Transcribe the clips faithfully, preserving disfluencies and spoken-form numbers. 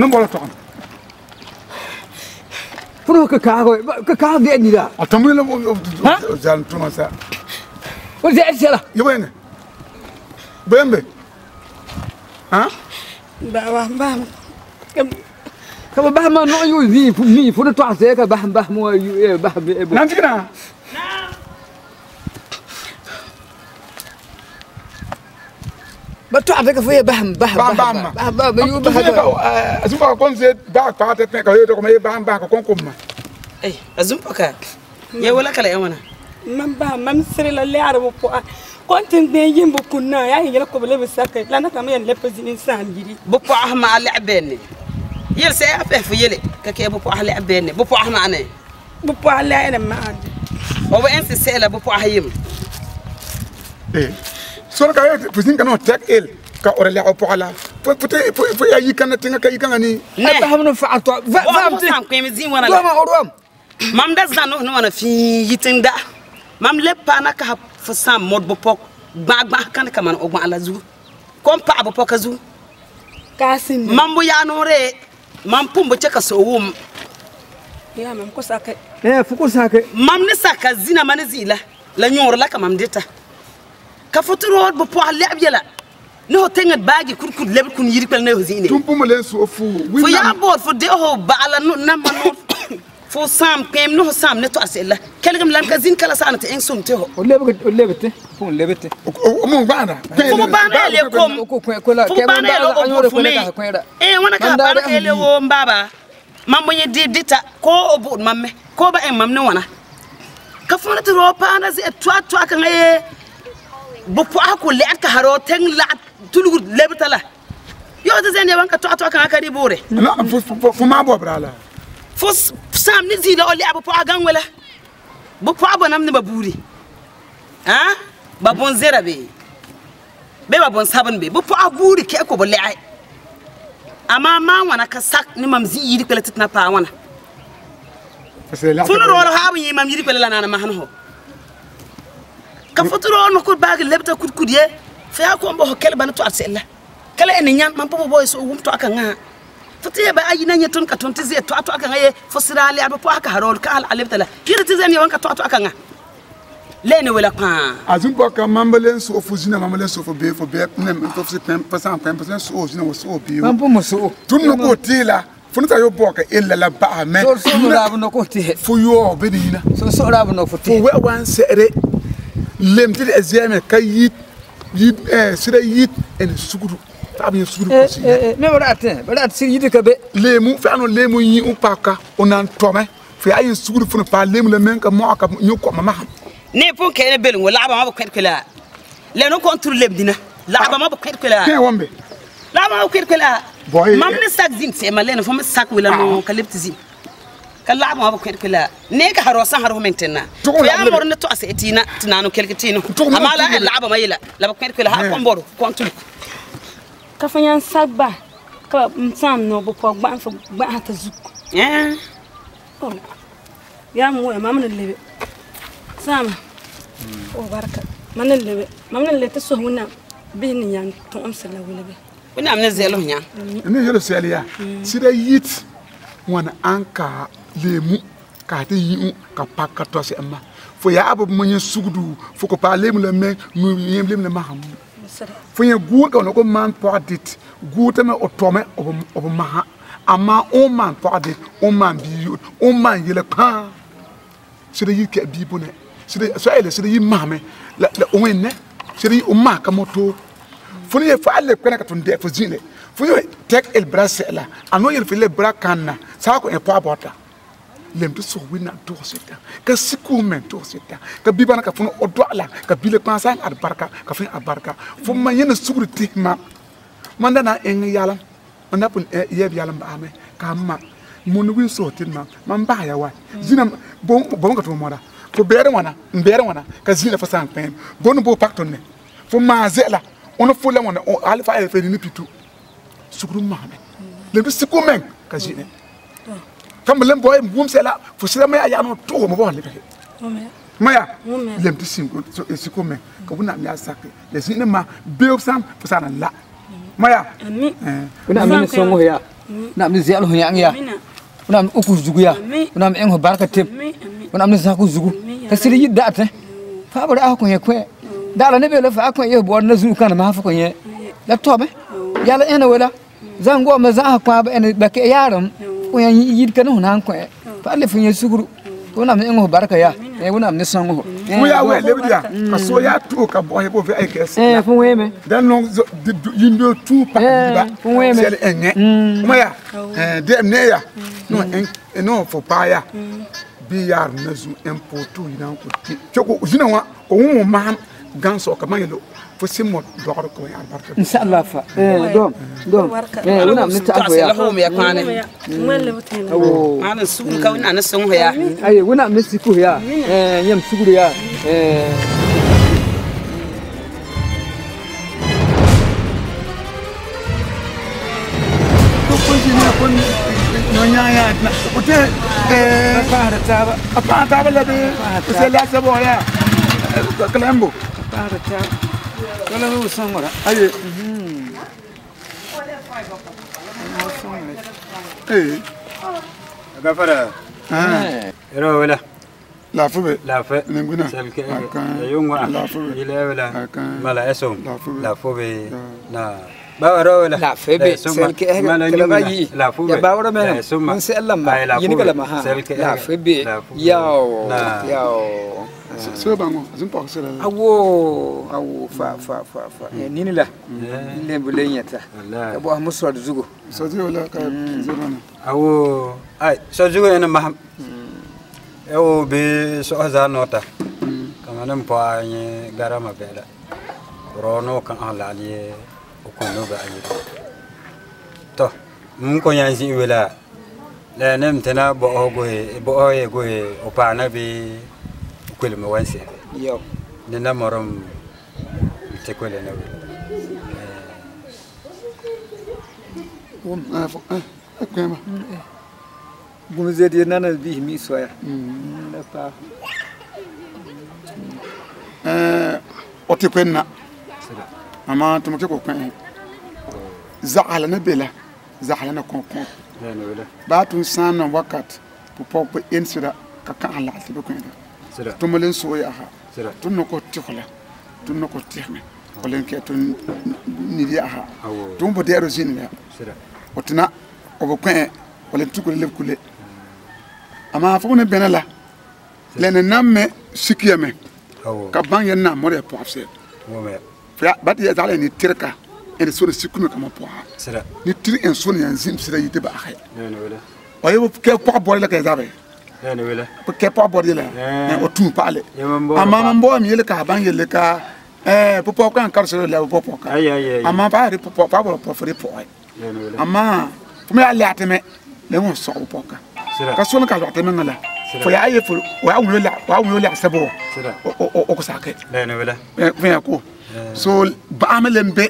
Nɔmbɔ la tɔgɔn. Funu ka kaa ko, ka kaa de ni la. A tɔmɔ la, o, o, o, ha? O, zan tuma sa. O zan sela. Yo wenge. Bembe. Ha? Ba, ba, ba. Ka ba, ba ma no yu ni, fu, ni, funu tɔgɔn se ka ba, ba mo yu, e, ba, e, bo. Nan tikina. Ba tɔgɔn se ka fu ye ba, ba, ba, ba, ba, ba, ba, yu ba, ba. A, a, zumpa kon se ba, ba, te, te, ka ye to ko ma ye ba, ba, ka kon ko ma. Ei, a zumpa ka. Ye wala kala ye wana. Mam ba, mam sere la le ara bo po a. Kon tin be yim bo kunna, ya yele ko le be saka. La na kama yan le pe zinin san jiri. Bo po a ma le abene. Yel se a pe fu yele. Ka ke bo po a le abene. Bo po a ma ne. Bo po a le ene ma ande. O we en se sela bo po a yim. Eh. Soro ka ye, fu sin ka no tek el. Ka ora le o po a la. Fu, fu te, fu, fu ya yi kana tinga ka yi kana ni. Ne. Ata hamno fa atwa. Va, va, fu sam kwe mi zin wana la. Roma, o Roma. Mam da zan no, no wana fi yitin da. Mam le pa na ka fu sam mod bo pok. Gba, gba kan ka man o gba la zu. Kom pa bo pok ka zu. Ka sin. Mam bo ya no re. Mam pum bo cheka so wum. Ya, mam ko sake. Eh, fu ko sake. Mam ni saka zina mani zila. La nyoro la ka mam deta. Ka fotu rod bo po a leb yela. Ni ho tengat bagi kud kud leb kun yiri pel ne ho zine. Tum pum len so fu. Fu ya bor fu de ho ba ala no na ma no. Fu sam kem no sam ne to asela. Kelgem lam ka zin kala sana te en sum te ho. O lebe, o lebe te. Fu lebe te. O, o, o mo bana. Fu mo bana ele kom. Fu mo bana ele kom fu me. Eh, wana ka bana ele wo mbaba. Mam bo nye di dita ko o bu mam me. Ko ba en mam ne wana. Ka fu na turo pa na zi e twa twa ka ngaye. Bu po a ku le at ka haro teng la tulugu lebe tala. Yo te zen ye wan ka twa twa ka nga ka di bure. Na, fu, fu, fu, fu ma bo brala. Fu s-, sam ni zi la o le a bu po a gang wala. Bu po a bo nam ni ba buri. Ha? Ba bon zera be. Be ba bon sabun be. Bu po a buri ke ko bo le ai. Ama ma wana ka sak ni mam zi yiri kpele titna pa wana. Fu no ro ro ha bu yi mam yiri kpele la nana ma han ho. Ka fu turo no kud bagi lebta kud kud ye. Fe a ko mbo ho kel ban to asela. Kala ene nyan man popo boy so wum to aka nga. Fo tiye ba ayi na nye ton ka ton tize to to aka nga ye fo sira le abo po aka harol ka al alif tala. Yiri tize ne wanka to to aka nga. Lene wala pa. Azum po ka mambalen so fo zina mambalen so fo be fo be ne fo si pem pasan pem pasan so zina wo so be. Mambo mo so. Tun no ko tila. Fo nta yo boka illa la ba me. So so rabu no ko ti. Fo yo be ni na. So so rabu no fo ti. Fo we wan sere. Lem ti ezeme ka yit. Yit, eh, sira yit, ene suguru. Tabi ene suguru ko si. Eh, eh, me wala ate, wala ate sira yit ka be. Lemu, fe ano lemu yi un paka, onan tome. Fe ayi suguru funu pa lemu le men ka mo aka nyu ko mama ham. Ne pon ke ne belu, wala ba ma ba kwet kwela. Le no kontur lem dina. La ba ma ba kwet kwela. Ke wambe. La ba ma ba kwet kwela. Boy. Mam ne sak zin se ma le no fo me sak wala no ka lep ti zin. Ka laabo ma ba kwet kwela. Ne ka haro san haro mentena. Tugu ya la mor ne to ase tina, tina no kelke tino. Tugu la amala tugu. Laabo ma yila. La ba kwet kwela ha komboro, kontul. Ka fa nyan sagba. Ka ba msam no bo po gban fo gban hata zuk. Eh. Oh. Ya mu ya mam ne lebe. Sama. Oh, barka. Man ne lebe. Mam ne lebe te so wuna. Bi ni nyan to am sala wala be. Wani am ne zelo nya. Ni yelo seli ya. Sida yit wana anka lemu ka te yi un ka pak ka tose amma. Fo ya abu manye sugudu fo ko pa lemu le me nu yem lemu le maham. Fo ya gu ka no ko man po dit gu te me o tome o o maha. Amaa o man pɔgde, o man biyur, o man yelkpaa. Sida yi kɛ bi bone. Sida, so ele sida yi mame. La, la o wenne. Sida yi o ma ka moto. Fu ni ye fa le kwena ka tun de fu zile. Fu ni ye tek el bra sela. Ano yel fi le bra kanna. Sa ko e pa bota. Lem ti so wina to sita. Ka siku men to sita. Ka bi bana ka fu ni o do la. Ka bi le kpansa albarka. Ka fu ni albarka. Fu ma yena suguri ti ma. Manda na en yalam. Manda pun, eh, yeb yalam ba ame. Ka ma. Mun win so tin ma. Man ba ya wa. Zina bon, bon ka to mora. Fu bere wana, bere wana. Ka zina fa san pen. Bon bo pak ton ne. Fu ma zela. Ono fu la wana, o alfa e fe ni pitu. Sukuru mame. Lem ti siku men ka zine. Kam lem boy mbum sela, fu sela me aya no to mo bo le. Maya. Lem ti siku, so, e siku men. Ka wuna mi asake. Le zine ma, be sam, fu sana la. Maya. Ami. Wuna mi songo ya. Na mi zialo ho yang ya. Wuna mi uku zugu ya. Wuna mi engo barka tep. Wuna mi zaku zugu. Ka siri yidda te. Fa bore a ko ye kwe. Dala ne be le fa ko ye bo na zu kana ma fa ko ye. La tobe. Yala ena wala. Zango ma za ha kwa ba ena ba ke yaram. Ko ya yid kana ho nan ko. Fa le fu ye suguru. Ko na mi engo barka ya. E wuna mi songo. Fu ya we le biya. Ka so ya tu ka bo he bo ve ai ke. E fu we me. Dan no zo, di, du, yimbe tu pa. E, di ba. Fu we me. Sel enge. Kuma ya. E, de ne ya. No, en, e no fo pa ya. Bi yar na zu en po tu ina ko ti. Choko, zina wa, ko mo man, gan so ka man yelo. Fo si mo dɔgɔtɔrɔ ko ya barka. Insha Allah fa. E, dom, dom. E, wuna mi ta fo ya. Awo. Ana su ka wuna na songo ya. Ayi, wuna mi siku ya. E, yam suguru ya. E. Ko ko jina ko no nya ya na. Ko te, e. Apa da taba. Apa da taba la be. Ko se la se bo ya. Kalambo. Apa da taba. Kala ho sangora. Ayi. E. Gafara. A. Ero wala. Lafu be. Lafu. Ninguna. Selke. Akan. Yungwa. Lafu be. Ile wala. Akan. Mala esom. Lafu be. Lafu be. Na. Ba ro wala. Lafu be. Selke. Mala ninguna. Lafu be. Ya ba ro mena. Esom. Mun se Allah ma. Yini kala ma ha. Selke. Lafu be. Yaw. Yaw. So bango. Azin pa sala. Awo. Awo. Fa, fa, fa, fa. Nini la. Ile bule nyata. Ka bo amu so zugo. So zugo la ka zurana. Awo. Ai, so zugo ena ma. E o be so za nota. Kama ne mpo a nye garama bela. Rono kan ala ye o kono ga ayi. To, mun ko nyanzi wela. Le nem tena bo o go he, bo o ye go he, o pa na be o kwele me wanse. Yo. Ne na morom te kwele na wela. Wom, a fo, a, a kwema. Gum zedi nana bi mi soya. Mm. Mm, na pa. Eh, o ti kwenna. Sida. Ama tumu ke ko kwen. Za ala na bela. Za ala na kon kon. Ya na wela. Ba tun san na wakat. Pu pok pe en sida ka kan ala ti be kwenna. Sida. Tumu len soya ha. Sida. Tun no ko ti kola. Tun no ko ti me. Ko len ke tun ni dia ha. Awo. Tun bo dero zin ya. Sida. O tina o bo kwen o len tukule le kule. Ama fo ne bena la. Sida. Lene namme sikiya me. Awo. Ka ban yen na more po afse. Wo me. Fa bat ya dale ni tirka. En sona sikunu kama po ha. Sida. Ni tir en sona yan zim sida yite ba ha. Ne ne wala. O ye ke po bore la ke zabe. Ene wele. Ke po bori la. Eh. Eh, o tu pale. Ama mambo mi yele ka ban yele ka. Eh, po po kan kar so la po po ka. Ayi, ayi, ayi. Ama pa ri po po pa boro po fri po. Ene wele. Ama kuma ya le ateme. Le mo so po ka. Sira. Ka so ka lo ateme ngala. Sira. Fo ya ye fo. Wa wu la, wa wu la sabo. Sira. O o o ko sake. Ene wele. Eh, fo ya ko. Eh. So ba amele mbe.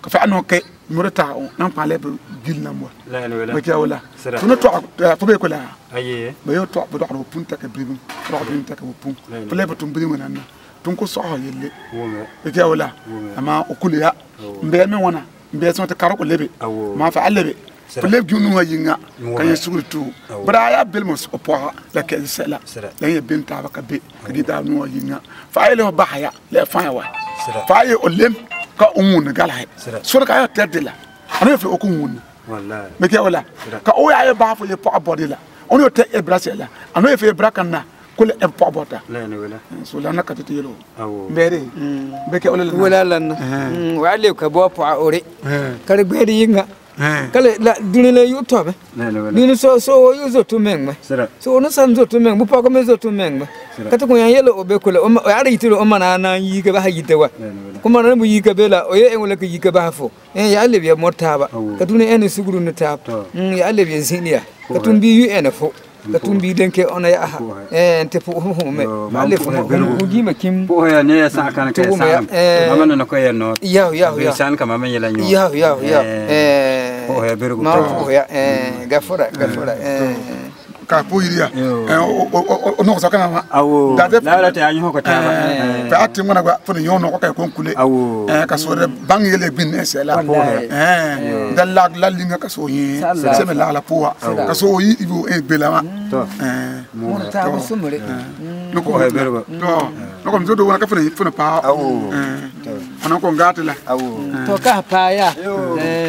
Ka fa ano ke mura ta o nan pa le be gil na mo. La ene wele. Be ke wala. Sira. Tuna to, eh, fo be ko la. Ayi. Be yo to be do pun ta ke bi. Do pun ta ke pun. La ene wele. Fo le be tun bi mo nan. Tun ko so yele. Wo me. Be ke wala. Wo me. Ama o kuli ya. Awo. Mbe me wana. Mbe so te karo ko lebe. Awo. Ma fa lebe. Sira. Fo le bi nu wa yinga. Wo me. Ka ye suguri tu. Awo. Bara ya bel mo o po la ke sela. Sira. La ye bin ta ba ka be. Ka di da nu wa yinga. Fa yele ba ya. Le fa ya wa. Sira. Fa ye o lem ka o mun gala he. Sira. So ka ya tedde la. Ano fe o ku mun. Wallahi. Bɛ kɛ o la. Sira. Ka o ya ye ba fo ye pɔgɔ bɔ de la. O ni o tɛ e bira sɛ la. A n'o ye fo ye bira kan na. Ko le e pɔgɔ bɔ ta. Lɛ ni wele. So la na ka ti ti yelo. Awɔ. Bɛ de. Bɛ kɛ o la la. Wala la na. Ɛɛ. Mm, wa le ka bɔ pɔgɔ o re. Ɛɛ. Kare gbɛ de yinga. Ɛɛ. Kale la duni le yu tɔbɛ. Lɛ ni wele. Duni so, so o yu zo tu mɛŋ mɛ. Sira. So o ni san zo tu mɛŋ, bu pɔgɔ mɛ zo tu mɛŋ mɛ. Sira. Ka ti ko ya yelo o bɛ ko le, o ma, o ya re yitiro o ma na na yi ke ba ha yite wa. Lɛ ni wele. Ko ma na bu yi ke bɛ la, o ye e wala ke yi ke ba ha fo. Ɛɛ, ya lebi ya mɔ taaba. Awɔ. Ka duni ɛni suguru ni taaba. Tɔ. Mm, ya lebi ya ziniya. Ka tumbi yu ɛni fo. Ka tumbi denke ona ya aha. Ɛɛ, nte fo hu hu mɛ. Yo, ma le fo hu hu ji ma kim. Fo ya ne ya sa kan ke sa. Ɛɛ. Mama na ko ya no. Ya, ya, ya. San ka mama yela nyo. Ya, ya, ya. Ɛɛ. Fo ya beru ko. Ma fo ya. Ɛɛ, gafara, gafara. Ɛɛ. Ka po yiri ya. Yo. Ɛɛ, o, o, o, o, nɔgɔ saka na ma. Awɔ. Dade la, la te anyo ko taaba. Ɛɛ, ɛɛ. Fɛ a ti ŋɔna gba, fo ni yo nɔgɔ kɛ ko n kule. Awɔ. Ɛɛ, ka so de baŋ yele bin ne sɛ la. Wallahi. Ɛɛ, da la, la linga ka so yi. Sala. Sɛ mɛ la la po wa. Awɔ. Ka so yi, i bo, e, bela ma. Tɔ. Ɛɛ. Mo ta ko sumure. Ɛɛ. Nɔgɔ. Ɛɛ, bela ba. Tɔ. Nɔgɔ mi so do wana ka fo ni, fo ni pa. Awɔ. Ɛɛ. Tɔ. Ana ko ngati la. Awɔ. Ɛɛ. Tɔ ka pa ya. Yo. Ɛɛ.